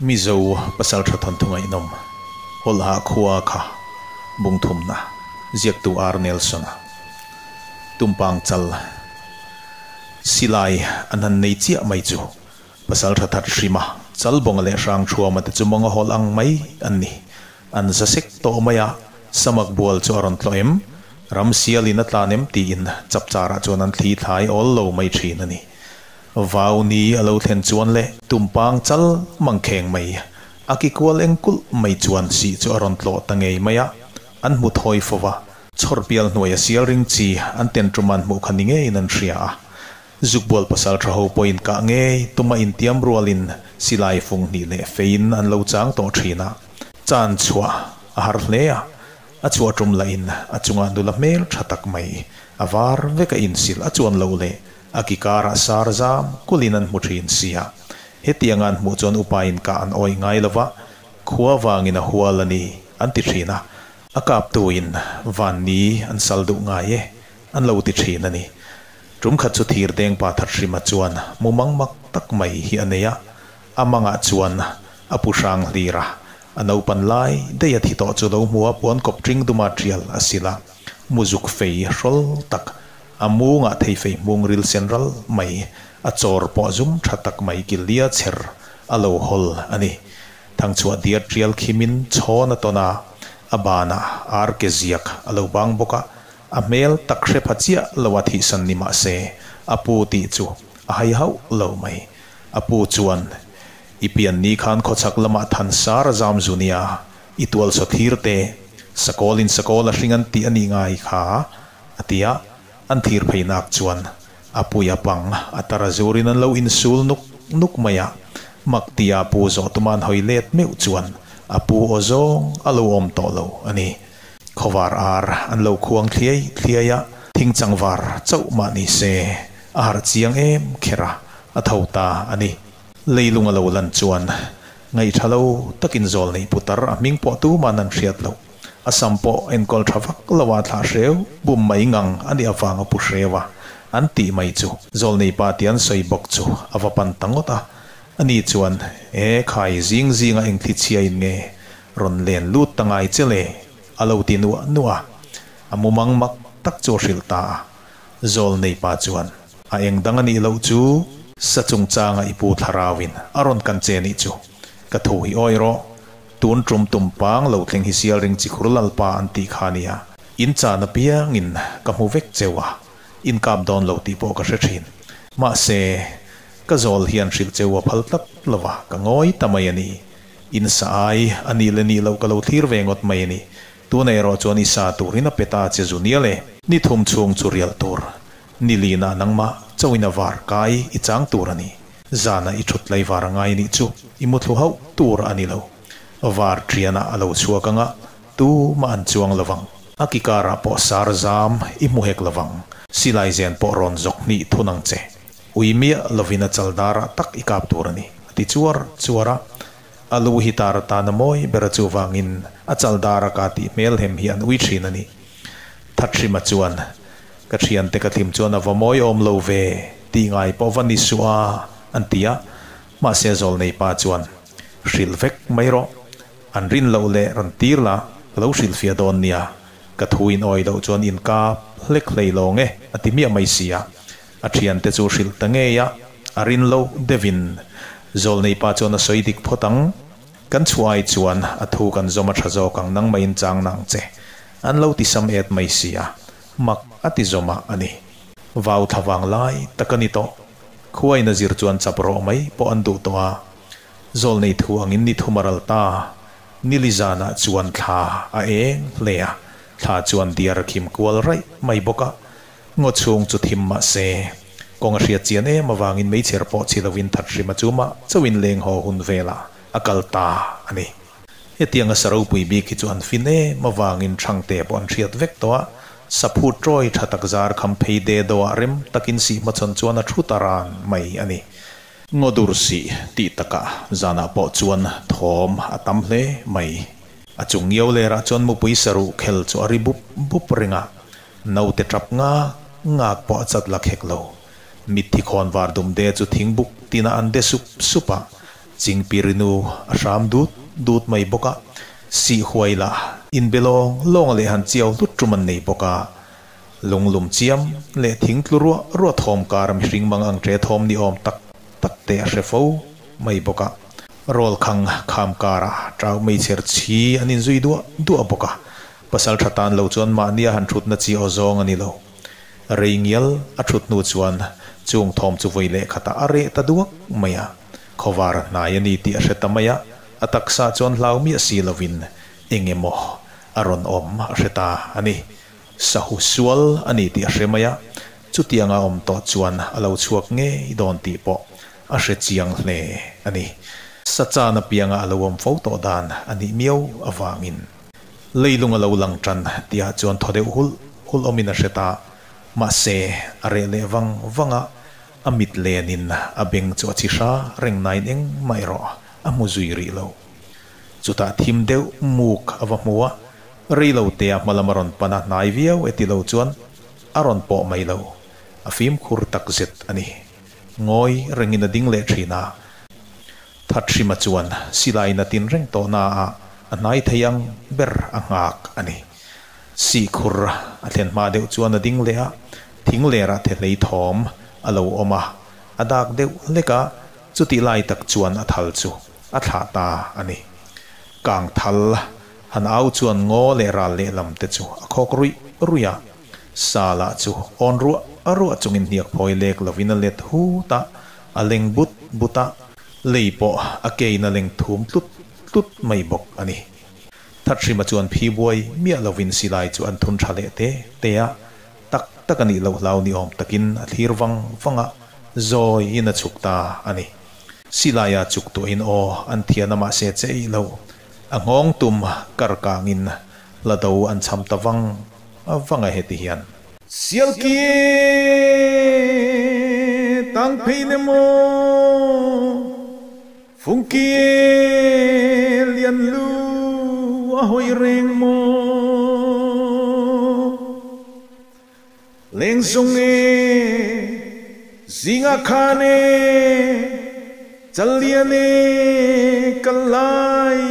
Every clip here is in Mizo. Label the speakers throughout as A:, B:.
A: Mizo Pasaltha Thawnthu Ngaihnawm, Hawlha Khua Kha, Bungthumna, Ziaktu R. Nelson-a, Tumpang Chal, Silai an han nei chiah mai chu Pasaltha that hrima Chalbawnga leh Hrangthuama te chu mawnga hawlh ang mai an ni. An za sek tawh mai a, Samak bual chu a rawn tlawh em? Ram sialin a tlan em? tiin chapcharah chuan an thli thlai awl lo mai thin a ni. Vau ni a lo thlen chuan le tumpang chal mangkheng mai, a ki kual eng kulh mai chuan sih chu a rawn tlawh ta ngei mai a, an hmu thawi fo va, chhawr pial hnuai a sial ring chi an ten tum an hmuh kha ni ngeiin an hria a. Zukbual pasal tha ho pawhin kah ngei tuma intiam rualin silai fung hnih leh feiin an lo chang tawh thin a, chan chhuah a har hle a, A chhuah tum lahin a chungah nula hmel tha tak mai a var vek a insil a chuan loh leh a ki karah sar zam kulhin an hmu thin sia. Hetianga an hmuh chuan upain kah an awih ngai lova, khua vangin a hual a ni an ti thin a, a kaptuin van ni an sal duh ngai e an lo ti thin a ni. Tum khat chu thir deng pa that hrima chuan mumang mak tak mai hi a nei a, a mangah chuan a pu hrang hlir a, A naupan lai daih a thi tawh chu lo hmu a, puan kawp ṭing duma ṭial a sil a, muzuk fei hrawl tak, a mungah thei fei hmung ril sen ral mai, a chawr pawh zum ṭha tak mai ki lia chher a lo hawl a ni. Thangchhuah diar ṭial khimin chhawn a tawn a, a banah ar ke ziak a lo bang bawk a, a hmel tak hre pha chiah lo a thihsan ni mah se, a pu tih chu a hai hauh lo mai. A pu chuan I pian ni khan khawchhak lamah thansar a zam zu nia, i tual saw thir te, sakawlin sakawl a hring an tih a nih ngai kha, a ti a, an thir phei nak chuan a puia pang a tar a zurin an lo insul nuk nuk mai a, mak tia pu zawh tuma an hawi let meuh chuan a pu aw zawng a lo awm tawh lo a ni. Khawvar ar an lo khuang thliai thliai a, thingchang var chauh mah ni se a harh chiang em kher a, a tho ta a ni. Leilung a lo lan chuan ngaihtha lo takin zawl neih putar a hming pawh tuman an hriat loh. A sam pawh enkawl tha vak lo a thlah hreu bum mai ngang a nih avanga pu hreu a an tih mai chu zawl nei pa tih an sawi bawk chu a va pan ta ngawt a. Ani chuan, E khai zing zinga eng thli chhia in nge rawn len lut ta ngai che le? a lo ti nuah nuah a. A mumang mak tak chu a hrilh ta a. Zawl nei pa chuan, A eng dang a nih loh chu, sa chungchanga i pu thlarauin a rawn kan che nih chu. Ka thu hi awi rawh, tun tum tum pang lo thleng hi sial ring chi khur lalpa an tih kha nia. In chan apiangin ka hmu vek cheu a, in kap dawn lo tih pawh ka hre thin. Mahse, ka zawl hian hrilh cheu a phal tlat lo va, ka ngawi ta mai a ni. In sa ai a nih leh nih loh ka lo thlir ve ngawt mai a ni. Tuna erawh chuan i sa turin a pe ta che zu nial e. Ni thum chhung chu rial tur. Ni lina nangmah chauhin a var kai i chang tur a ni. Zana i thut lai var a ngai nih chu i muthlu hauh tur a ni lo. Var ṭianah a lo chhuak anga tumah an chuang lovang. A ki karah pawh sar zam i hmu hek lovang. Silai zen pawh rawn zawk hnih thun ang che. Ui miah lovin a chal darah tak i kap tur a ni, a ti chuar chuar a. A lu hi tar atan a mawi ber a chuvangin a chal dar a ka tih hmel hem hi an ui thin a ni. Thathrima chuan, Ka thiante ka thlim chuan a va mawi awm lo ve, tih ngai pawh va ni suh a, an ti a. Mahse Zawlnei pa chuan, Hrilh vek mai rawh. An rin loh leh rawn tir la, ka lo hrilhfiah dawn nia. Ka thu in awi loh chuan in kap hlek hlei lawng e, a ti miah mai si a. A thiante chu hrilh ta ngei a, a rin loh deuhin Zawlnei pa chuan a sawi dik phawt ang. Kan chhuah ai chuan a thu kan zawm a tha zawk ang nang maiin chang nang che. An lo ti sam et mai si a, mak a ti zawm a a ni. Vau thla vang lai tak a ni tawh. Khuain a zir chuan chap rawh mai pawh an duh tawh a. Zawlnei thu angin ni thum a ral ta. Nili zanah chuan thla a eng hle a, thla chuan diar a khim kual raih mai bawk a. Ngaw chhung chu thim mah se, kawng a hriat chian em avangin meichher pawh chhi lovin that hrima chu mah chauhin leng haw hun velah a kal ta a ni. Hetianga sa ropui bik hi chu an fin em avangin Thangte pawh an hriat vek tawh a, saphu tawi tha tak zar kham phei de dawhah rem takin sih hmachhawn chuan a thu ta ran mai a ni. Ngaw dur sih tih takah zanah pawh chuan thawm a tam hle mai. A chung ngiau lerah chuan mupui saruh khel chu a ri bup bup reng a, Naute tap ngak ngak pawh a chat la khek lo. Mitthi khawn var dum de chu thing buk tinah an de sup sup a. Chingpirinu a hram dut dut mai bawk a, sih huai lah inbe lawng lawng leh han chiau hlut tum an nei bawk a. Lunglum chiam leh thing tlu ruah ruah thawm kar mihring mang ang ṭe thawm ni awm tak tak te a hre fo mai bawk a. Rawlkhang kham karah ṭau meichher chhi an inzui duah duah bawk a, pasal ṭha tan lo chuan mahnia han ṭhutna chi aw zawng a ni lo. Rei ngial a ṭhut hnu chuan chung thawm chu vawi leh khatah a reh ta duak mai a, khawvar hnai a ni tih a hre ta mai a, a taksa chuan hlau miah si lovin eng emaw a rawn awm a hre ta a ni. Sahu sual a ni tih a hre mai a, chutianga awm tawh chuan a lo chhuak ngei dawn tih pawh a hre chiang hle a ni. Sa chan apianga a lo awm fo tawh dan a nih miau avangin leilung a lo lang tan tihah chuan thaw deuh hulh hulh awmin a hre ta. Mahse, a reh leh vang vang a, a mit lenin a beng chu a chi hra reng nain engmah erawh a hmu zui rih lo. Chutah thim deuh muk a va hmu a, rei lo tea hma lam a rawn pan a, hnai viau e ti lo chuan a rawn pawh mai lo. A fimkhur takzet a ni. Ngawi rengin a ding leh thin a. Thathrima chuan silai na tin reng tawh naah a hnai thei ang ber a nghak a ni. Sihkhur a thlen hma deuh chuan a ding leh a, thing lerah thehlei thawm a lo awm a, a dak deuh lek a, chutih lai tak chuan a thal chu a thlah ta a ni. Kang thal han au chuan ngaw leh ral lehlam te chu a khawk ruih ruih a. Sa lah chu awn ruah ruah chungin hniak phawi lek lovin a let hut a, a leng but but a, lei pawh a kein a leng thum tlut tlut mai bawk a ni. Thathrima chuan phi buai miah lovin silai chu an thun tha leh te te a, tak tak a nih loh hlau ni awm takin a thlir vang vang a, zawiin a chhuk ta a ni. Silaia chuk tuahin aw an thian a mahse che eih lo, a nghawng tum kar kangin la do an cham ta vang vang a heti hian. Sialkie tang phei ne maw, Fungkie lian lu a hawi reng maw, Leng zung e zingah khan e Challian e ka lai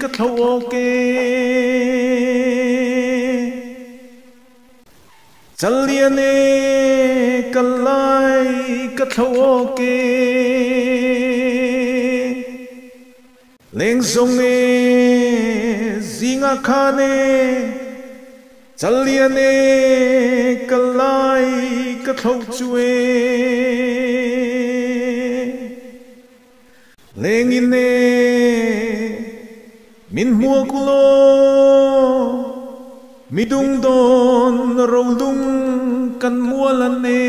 A: ka thlo awk e. Challian e ka lai ka thlo awk e. Leng zawng e zingah khan e Challian e ka lai ka thlo chu e. Leng in e min hmuak law midung dawn rolung kan mual an e.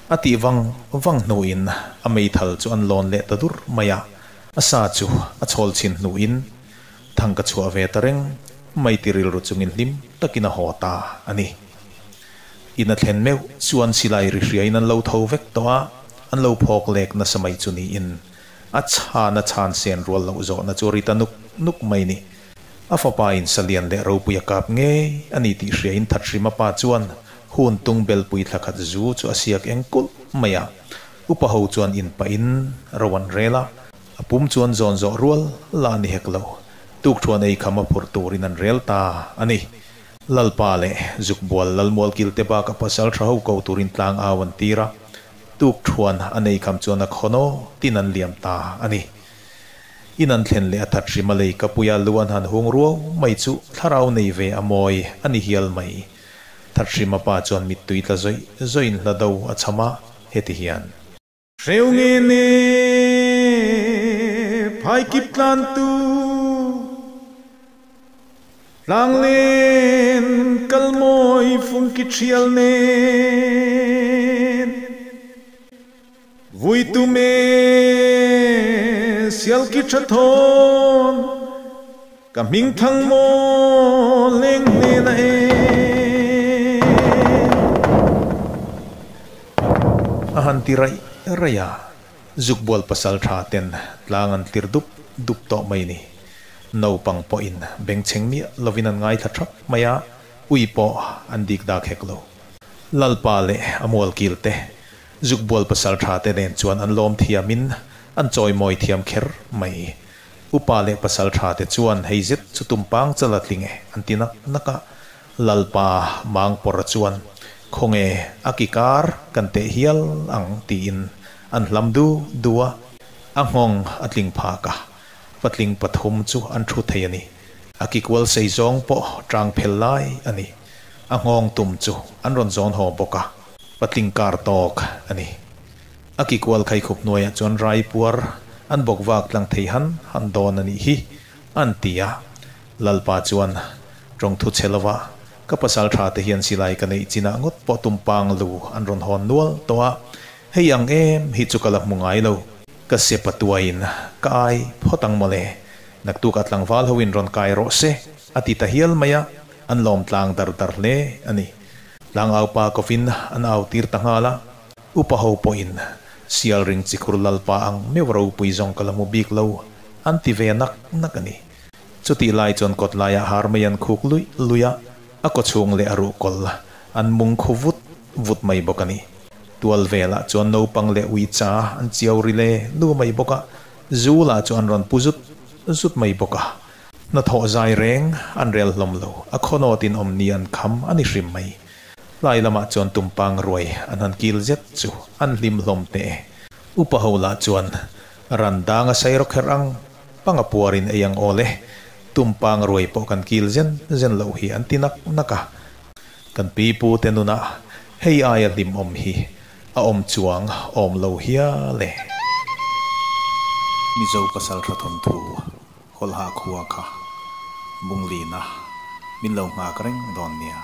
A: A tih vang vang hnuin a meithal chu an lawn leh ta dur mai a, a sa chu a chhawl chhin hnuin thang ka chhuah ve ta reng mai ti rilru chungin hlim takin a haw ta a ni. In a thlen meuh chuan silai ri hriain an lo tho vek tawh a, an lo phawk lek nasa mai chu niin a chhan a chhan sen rual loh zawhna chu ri ta nuk nuk mai ni. A fapa in salian leh ropui a kap ngei a ni tih hriain Thathrima pa chuan Hun tung belpui thla khat zu chu a siak eng kulh mai a, upa ho chuan in pah in ro an rel a, a pum chuan zawn zawh rual la ni hek lo, tukthuan ei kham a phurh turin an rel ta a ni. Lalpa leh Zukbual Lalmualkil te bak a pasal tha ho ko turin tlang au an tir a, tukthuan an ei kham chuan a khawnaw tin an liam ta a ni. In an thlen leh a that hrim a lei kapuia lu an han hung ruau mai chu thlarau nei ve a mawi a ni hial mai. Thathrima pa chuan mittui tla zawih zawihin hla do a chham a, heti hian. Hreu nge ne phai kip tlan tu tlang len kal mawi fung ki thial nen vui tum e sial ki tha thawn Ka hming thang maw leng hnena e. A han ti raih raih a, Zukbual pasal tha ten tlang an tlir dup dup tawh mai ni. Naupang pawhin bengchheng miah lovin an ngaithla thap mai a, ui pawh an dik dak hek lo. Lalpa leh a mualkil te, Zukbual pasalṭha te nen chuan an lawm thiamin an chawimawi thiam kher mai. Upa leh pasalṭha te chuan hei zet chu tumpang chal a tling e an ti nak nak a. Lalpa Mangpawrha chuan khawnge a ki kar kan teh hial ang tiin an hlam du du a, a nghawng a tling phak a, patling pathum chu an thu thei a ni. A ki kual sei zawng pawh tang phel lai a ni. A nghawng tum chu an rawn zawn haw bawk a, patling kar tawk a ni. A ki kual khaikhup hnuaiah chuan rai puar an bawk vak tlang thei han han dawn a nih hi, an ti a. Lalpa chuan tawngthu chhe lova ka pasal tha te hian silai ka neih chinah ngawt pawh tumpang lu an rawn hawn nual tawh a, hei ang em hi chu ka la hmu ngai lo. Ka sepa tuaiin ka ai phawt ang mawle, naktukah tlangval hoin rawn kai rawh se, a ti ta hial mai a, an lawm tlang dar dar hle a ni. Tlangaupa kovin an au tir ta nghal a. Upa ho pawhin sial ring chikhur lalpa ang meuh ropui zawng ka la hmu bik lo, an ti ve nak nak a ni. Chutih lai chuan kawt laiah har mai an khuk luih luih a, a kawchhung leh a ruhkawl an mung khu vut vut mai bawk a ni. Tual velah chuan naupang leh uicha an chiau ri le lu mai bawk a, zu lah chu an rawn pu zut zut mai bawk a. Hnathawh zai reng an rel hlawm lo, a khawnawtin awmni an kham a ni hrim mai. Tlai lamah chuan tumpang ruai an han kil zet chu an hlim hlawm teh e. Upa ho lah chuan ran dang a sairaw kher ang panga puarin ei ang awl e, tumpang ruai pawh kan kil zen zen loh hi an ti nak nak a. Kan pi pu te nunah hei aia hlimawm hi a awm chuang awm lo hial e. Mizo pasal tha thawnthu Hawlha khua kha Bunglina min lo nghak reng dawn nia.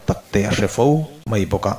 A: tak te a hre fo mai bawk a.